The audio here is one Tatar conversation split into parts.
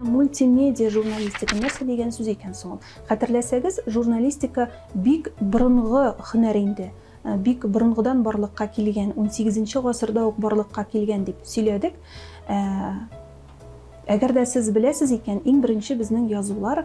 Мультимедиа журналистика нәрсә дигән сүз икән соң ул? Хәтерләсәгез, журналистика бик борынгы һөнәр инде. Бик борынгыдан барлыкка килгән, унсигезенче гасырда ук барлыкка килгән дип сөйләдек. Әгәр дә сез беләсез икән, иң беренче безнең язулар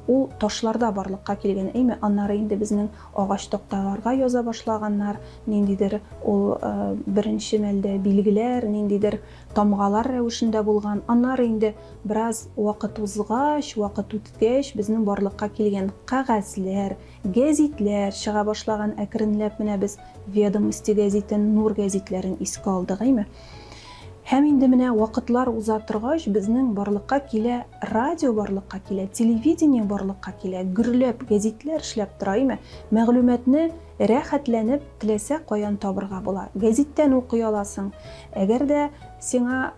ул ташларда барлыкка килгән, әйме? Аннары инде безнең агач такталарга яза башлаганнар, ниндидер ул беренче мәлдә билгеләр, ниндидер тамгалар рәвешендә булган. Аннары инде бераз вакыт узгач, вакыт үткәч, безнең барлыкка килгән кәгазьләр, гәзитләр чыга башлаган. Әкренләп менә без Ведомости гәзитен, Нур гәзитләрен искә алдык, әйме? Һәм инде менә вакытлар уза торгач, безнең барлыкка килә радио барлыкка килә, телевидение барлыкка килә, гөрләп гәзитләр эшләп тора, әйме? Мәгълүматны рәхәтләнеп теләсә каян табырга була. Гәзиттән укый аласың. Әгәр дә сиңа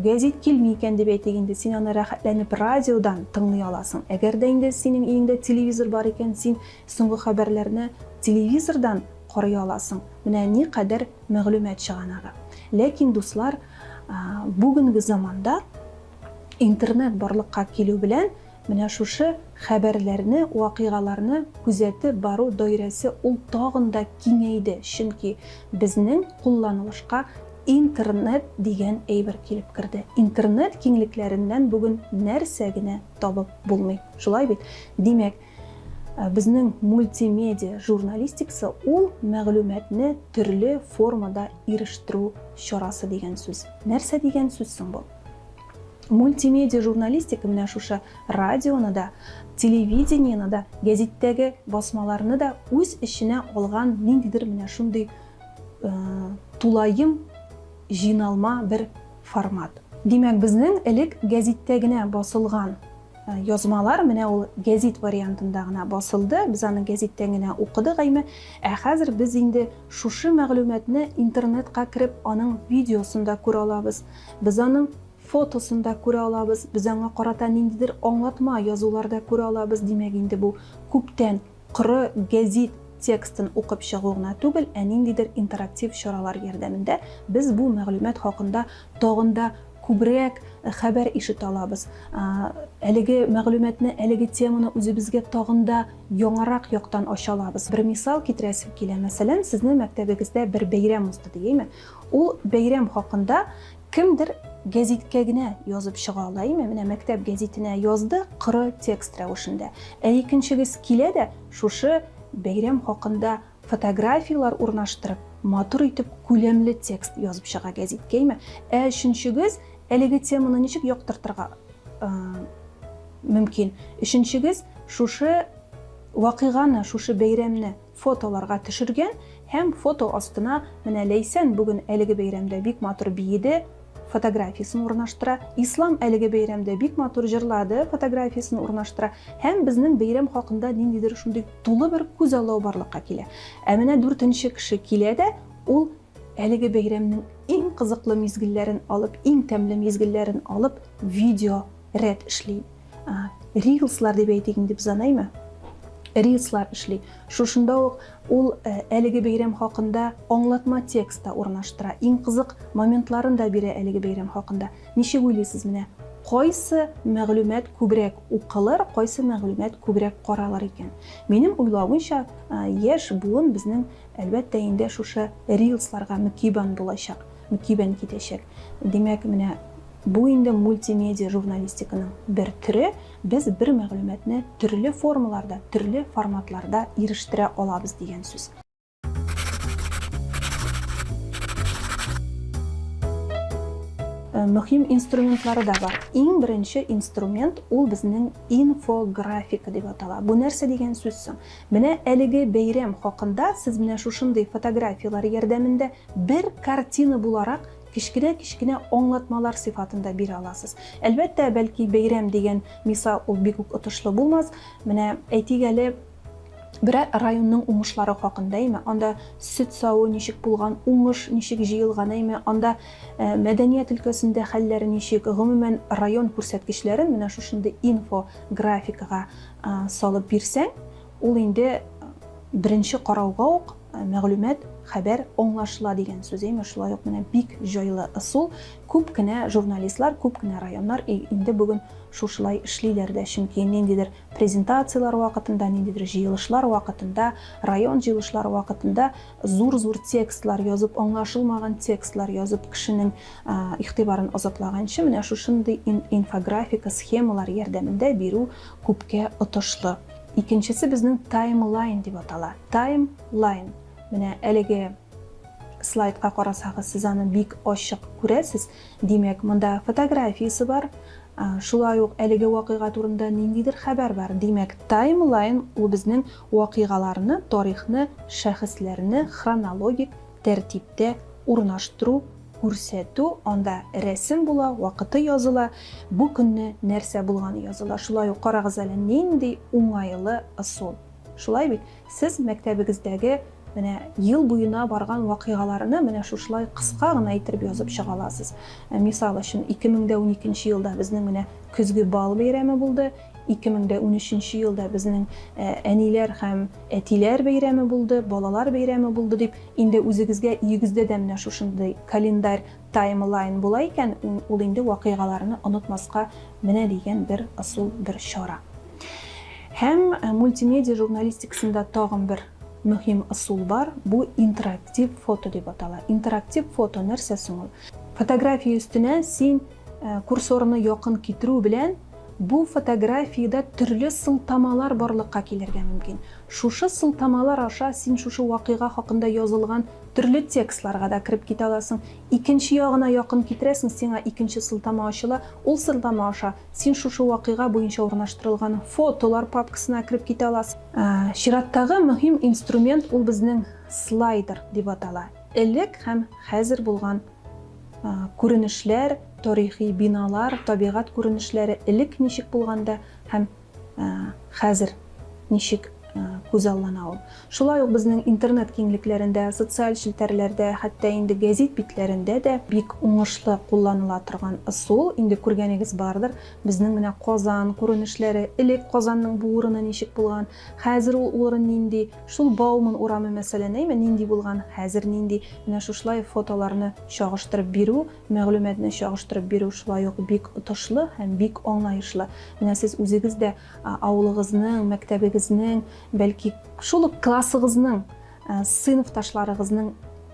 гәзит килми икән дип әйтик инде, син аны рәхәтләнеп радиодан тыңлый аласың. Әгәр дә инде синең өеңдә телевизор бар икән, син соңгы хәбәрләрне телевизордан карый аласың. Менә никадәр мәгълүмат чыганагы. Ләкин, дуслар, бүгенге заманда интернет барлыкка килү белән менә шушы хәбәрләрне, вакыйгаларны күзәтеп бару даирәсе ул тагын да киңәйде, чөнки безнең кулланылышка интернет дигән әйбер килеп керде. Интернет киңлекләреннән бүген нәрсә генә табып булмый. Шулай бит? Димәк, безнең мультимедиа журналистикасы ул мәгълүматны төрле формада ирештерү чарасы дигән сүз. Нәрсә дигән сүз соң бу? Мультимедиа журналистика менә шушы радионы да, телевидениены да, гәзиттәге басмаларны да үз эченә алган ниндидер менә шундый тулаем җыйналма бер формат. Димәк, безнең элек гәзиттә генә басылган язмалар менә ул гәзит вариантында гына басылды, без аны гәзиттән генә укыдык әйме. Ә хәзер без инде шушы мәгълүматны интернетка кереп, аның видеосын да күрә алабыз. Без аның фотосын да күрә алабыз, без аңа карата ниндидер аңлатма язулар да күрә алабыз. Димәк, инде бу күптән коры гәзит текстын укып чыгу гына түгел, ә ниндидер интерактив чаралар ярдәмендә без бу мәгълүмат хакында тагын да күбрәк хәбәр ишетә алабыз. Әлеге мәгълүматны, әлеге теманы үзебезгә тагын да яңарак яктан ача алабыз. Бер мисал китерәсем килә. Мәсәлән, сезнең мәктәбегездә бер бәйрәм узды, дияйме? Ул бәйрәм хакында кемдер гәзиткә генә язып чыга ала, әйме? Менә мәктәп гәзитенә язды, коры текст рәвешендә. Ә икенчегез килә дә, шушы бәйрәм хакында фотографияләр урнаштырып, матур итеп күләмле текст язып чыга гәзиткә, әйме? Ә өченчегез әлеге теманы ничек яктыртырга мөмкин? Өченчегез шушы вакыйганы, шушы бәйрәмне фотоларга төшергән һәм фото астына менә Ләйсән бүген әлеге бәйрәмдә бик матур биеде, фотографиясен урнаштыра, Ислам әлеге бәйрәмдә бик матур җырлады, фотографиясен урнаштыра һәм безнең бәйрәм хакында ниндидер шундый тулы бер күзаллау барлыкка килә. Ә менә дүртенче кеше килә дә, ул әлеге бәйрәмнең иң кызыклы мизгелләрен алып, иң тәмле мизгелләрен алып, видео рәт эшли. Рилслар дип әйтик инде без аны, әйме? Рилслар эшли. Шушында ук ул әлеге бәйрәм хакында аңлатма текст та урнаштыра. Иң кызык моментларын да бирә әлеге бәйрәм хакында. Ничек уйлыйсыз менә, кайсы мәгълүмат күбрәк укылыр, кайсы мәгълүмат күбрәк каралыр икән? Минем уйлавымча, яшь буын безнең, әлбәттә инде, шушы рилсларга мөкибән булачак. Мөкибән китәчәк. Димәк, менә бу инде мультимедиа журналистиканың бер төре, без бер мәгълүматны төрле формаларда, төрле форматларда ирештерә алабыз дигән сүз. Мөһим инструментлары да бар. Иң беренче инструмент ул безнең инфографика дип атала. Бу нәрсә дигән сүз соң? Менә әлеге бәйрәм хакында сез менә шушындый фотографияләр ярдәмендә бер картина буларак кечкенә-кечкенә аңлатмалар сыйфатында бирә аласыз. Әлбәттә, бәлки бәйрәм дигән мисал ул бик үк отышлы булмас. Менә әйтик әле, берәр районның уңышлары хакында, әйме, анда сөт саву ничек булган, уңыш ничек җыелган, әйме, анда э, мәдәният өлкәсендә хәлләр ничек, гомумән район күрсәткечләрен менә шушындый инфографикага э, салып бирсәң, ул инде беренче карауга ук мәгълүмат, хәбәр аңлашыла дигән сүз. Әйме, шулай ук менә бик җайлы ысул. Күп кенә журналистлар, күп кенә районнар инде бүген шушылай эшлиләр дә, чөнки ниндидер презентацияләр вакытында, ниндидер җыелышлар вакытында, район җыелышлары вакытында зур-зур текстлар язып, аңлашылмаган текстлар язып кешенең игътибарын азаплаганчы, менә шушындый инфографика, схемалар ярдәмендә бирү күпкә отышлы. Икенчесе безнең таймлайн дип атала. Таймлайн. Менә әлеге слайдка карасагыз, сез аны бик ачык күрәсез. Димәк, монда фотографиясе бар, шулай ук әлеге вакыйга турында ниндидер хәбәр бар. Димәк, таймлайн ул безнең вакыйгаларны, тарихны, шәхесләрне хронологик тәртиптә урнаштыру, күрсәтү, анда рәсем була, вакыты языла, бу көнне нәрсә булганы языла. Шулай ук карагыз әле, нинди уңайлы ысул. Шулай бит? Сез мәктәбегездәге менә ел буена барган вакыйгаларны менә шушылай кыска гына иттереп язып чыга аласыз. Мисал өчен, 2012 елда безнең менә көзге бал бәйрәме булды, 2013 елда безнең әниләр һәм әтиләр бәйрәме булды, балалар бәйрәме булды дип, инде үзегезгә өегездә дә менә шушындый календарь, таймлайн була икән, ул инде вакыйгаларны онытмаска менә дигән бер ысул, бер чара. Һәм мультимедиа журналистикасында тагын бер мөһим ысул бар, бу интерактив фото дип атала. Интерактив фото нәрсә соң ул? Фотография өстенә син курсорны якын китерү белән бу фотографиядә төрле сылтамалар барлыкка килергә мөмкин. Шушы сылтамалар аша син шушы вакыйга хакында язылган төрле текстларга да кереп китә аласың. Икенче ягына якын китерәсең, сиңа икенче сылтама ачыла, ул сылтама аша син шушы вакыйга буенча урнаштырылган фотолар папкасына кереп китә аласың. Чираттагы мөһим инструмент ул безнең слайдер дип атала. Элек һәм хәзер булган күренешләр, тарихи биналар, табигать күренешләре элек ничек булган да һәм хәзер ничек күзаллана ул. Шулай ук безнең интернет киңлекләрендә, социаль челтәрләрдә, хәтта инде гәзит битләрендә дә бик уңышлы кулланыла торган ысул, инде күргәнегез бардыр, безнең менә Казан күренешләре, элек Казанның бу урыны ничек булган, хәзер ул урын нинди, Шул Бауман урамы, мәсәлән, әйме, нинди булган, хәзер нинди, менә шушылай фотоларны чагыштырып бирү, мәгълүматны чагыштырып бирү шулай ук бик отышлы һәм бик аңлаешлы. Менә сез үзегез дә авылыгызның, мәктәбегезнең, бәлки шул ук классыгызның, сыйныфташларыгызның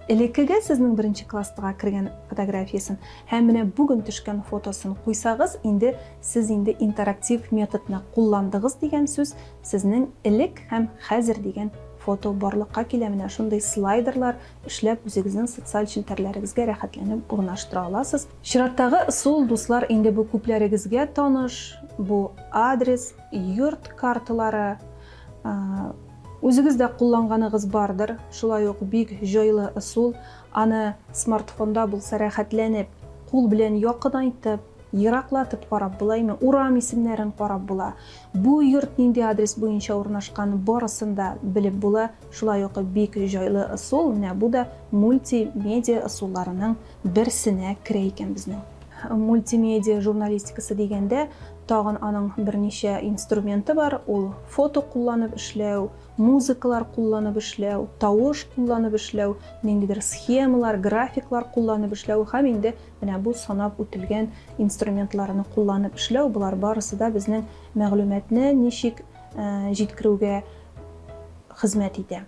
элеккеге сезнең беренче класстага кергән фотографиясен һәм менә бүген төшкән фотосын куйсагыз, инде сез инде интерактив методны кулландыгыз дигән сүз, Сезнең элек һәм хәзер дигән фото барлыкка килә, менә шундый слайдерлар эшләп үзегезнең социаль челтәрләрегезгә рәхәтләнеп урнаштыра аласыз. Чираттагы ысул, дуслар, инде бу күпләрегезгә таныш, бу адрес, йорт карталары. Үзегез дә кулланганыгыз бардыр, шулай ук бик җайлы ысул, аны смартфонда булса рәхәтләнеп, кул белән якынайтып, Ераклатып карап була име, урам исемнәрен карап була. Бу йорт нинди адрес буенча урнашкан, барысын да белеп була. Шулай ук бик җайлы ысул, менә бу да мультимедиа ысулларының берсенә керә икән безнең. Мультимедиа журналистикасы дигәндә, тагын аның берничә инструменты бар, ул фото кулланып эшләү, музыкалар кулланып эшләү, тавыш кулланып эшләү, ниндидер схемалар, графиклар кулланып эшләү һәм инде Менә бу санап үтелгән инструментларны кулланып эшләү, болар барысы да безнең мәгълүматны ничек җиткерүгә хезмәт итә.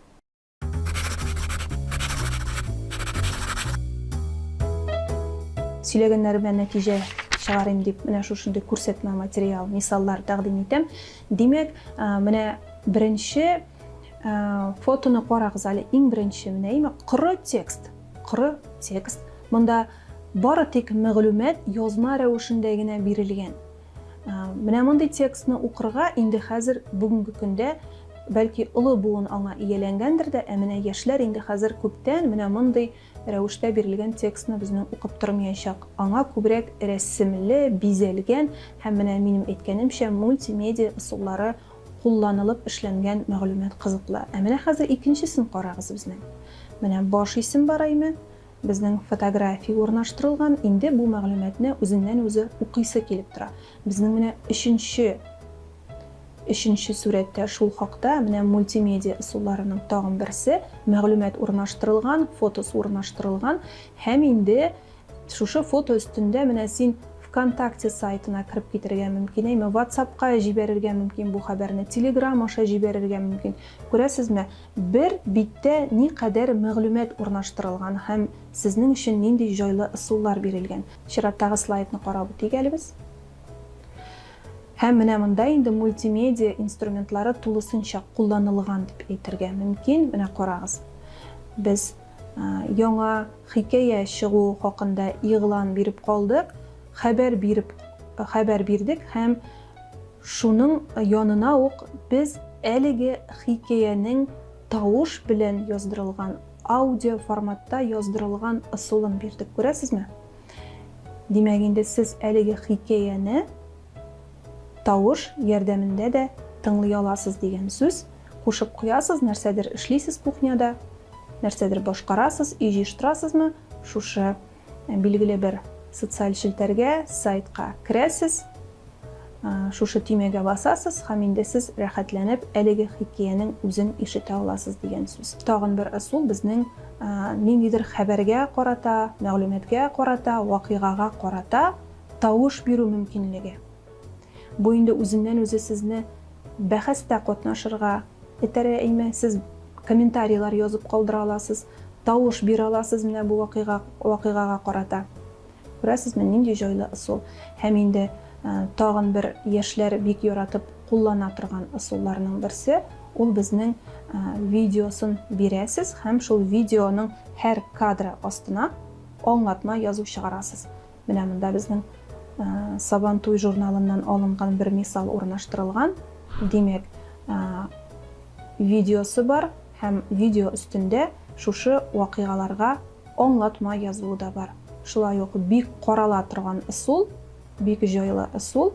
Сөйләгәннәремә нәтиҗә чыгарыйм дип, менә шушындый күрсәтмә материал, мисаллар тәкъдим итәм. Димәк, менә беренче фотоны карагыз әле, иң беренче менә име коры текст. Коры текст. Монда бары тик мәгълүмат язма рәвешендә генә бирелгән. Менә мондый текстны укырга инде хәзер бүгенге көндә бәлки олы буын аңа ияләнгәндер дә, ә менә яшьләр инде хәзер күптән менә мондый рәвештә бирелгән текстны безнең укып тормаячак. Аңа күбрәк рәсемле, бизәлгән һәм менә минем әйткәнемчә мультимедиа ысуллары кулланылып эшләнгән мәгълүмат кызыклы. Ә менә хәзер икенчесен карагыз безнең. Менә баш исем бар әйме, безнең фотография урнаштырылган, инде бу мәгълүматны үзеннән-үзе укыйсы килеп тора. Безнең менә өченче, Өченче сурәттә шул хакта, менә мультимедиа ысулларының тагын берсе, мәгълүмат урнаштырылган, фотосы урнаштырылган һәм инде шушы фото өстендә менә син ВКонтакте сайтына кереп китәргә мөмкин, әйме, WhatsApp-ка җибәрергә мөмкин бу хәбәрне, Telegram аша җибәрергә мөмкин. Күрәсезме, бер биттә никадәр мәгълүмат урнаштырылган һәм сезнең өчен нинди җайлы ысуллар бирелгән. Чираттагы слайдны карап үтик әле без. Һәм менә монда инде мультимедиа инструментлары тулысынча кулланылган дип әйтергә мөмкин. Менә карагыз. Без яңа хикәя чыгу хакында игълан биреп калдык, хәбәр биреп хәбәр бирдек һәм шуның янына ук без әлеге хикәянең тавыш белән яздырылган, аудио форматта яздырылган ысулын бирдек. Күрәсезме? Димәк, инде сез әлеге хикәяне тавыш ярдәмендә дә тыңлый аласыз дигән сүз. Кушып куясыз, нәрсәдер эшлисез кухняда, нәрсәдер башкарасыз, өй җыештырасызмы, шушы билгеле бер социаль челтәргә, сайтка керәсез, Шушы төймәгә басасыз һәм инде сез рәхәтләнеп әлеге хикәянең үзен ишетә аласыз дигән сүз. Тагын бер ысул безнең ниндидер хәбәргә карата, мәгълүматка карата, вакыйгага карата тавыш бирү мөмкинлеге. Бу инде үзеннән-үзе сезне бәхәстә катнашырга этәрә, әйме, сез комментарийлар язып калдыра аласыз, тавыш бирә аласыз менә бу вакыйга, вакыйгага карата. Күрәсезме, нинди җайлы ысул. Һәм инде тагын бер яшьләр бик яратып куллана торган ысулларның берсе, ул безнең видеосын бирәсез һәм шул видеоның һәр кадры астына аңлатма язу чыгарасыз. Менә монда безнең Сабантуй журналыннан алынган бер мисал урнаштырылган. Димәк, видеосы бар һәм видео өстендә шушы вакыйгаларга Аңлатма язуы да бар. Шулай ук бик карала торган ысул, бик җайлы ысул.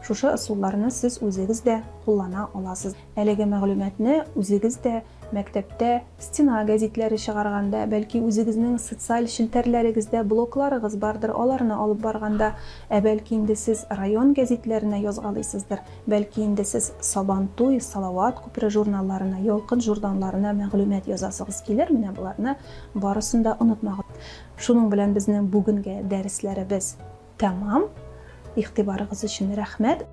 Шушы ысулларны сез үзегез дә куллана аласыз. Әлеге мәгълүматны үзегез дә мәктәптә стена гәзитләре чыгарганда, бәлки үзегезнең социаль челтәрләрегездә блогларыгыз бардыр, аларны алып барганда, ә бәлки инде сез район гәзитләренә язгалыйсыздыр, Бәлки инде сез Сабантуй, Салават күпере журналларына, Ялкын журналларына мәгълүмат язасыгыз килер, менә боларны барысын да онытмагыз. Шуның белән безнең бүгенге дәресләребез тәмам. Игътибарыгыз өчен рәхмәт.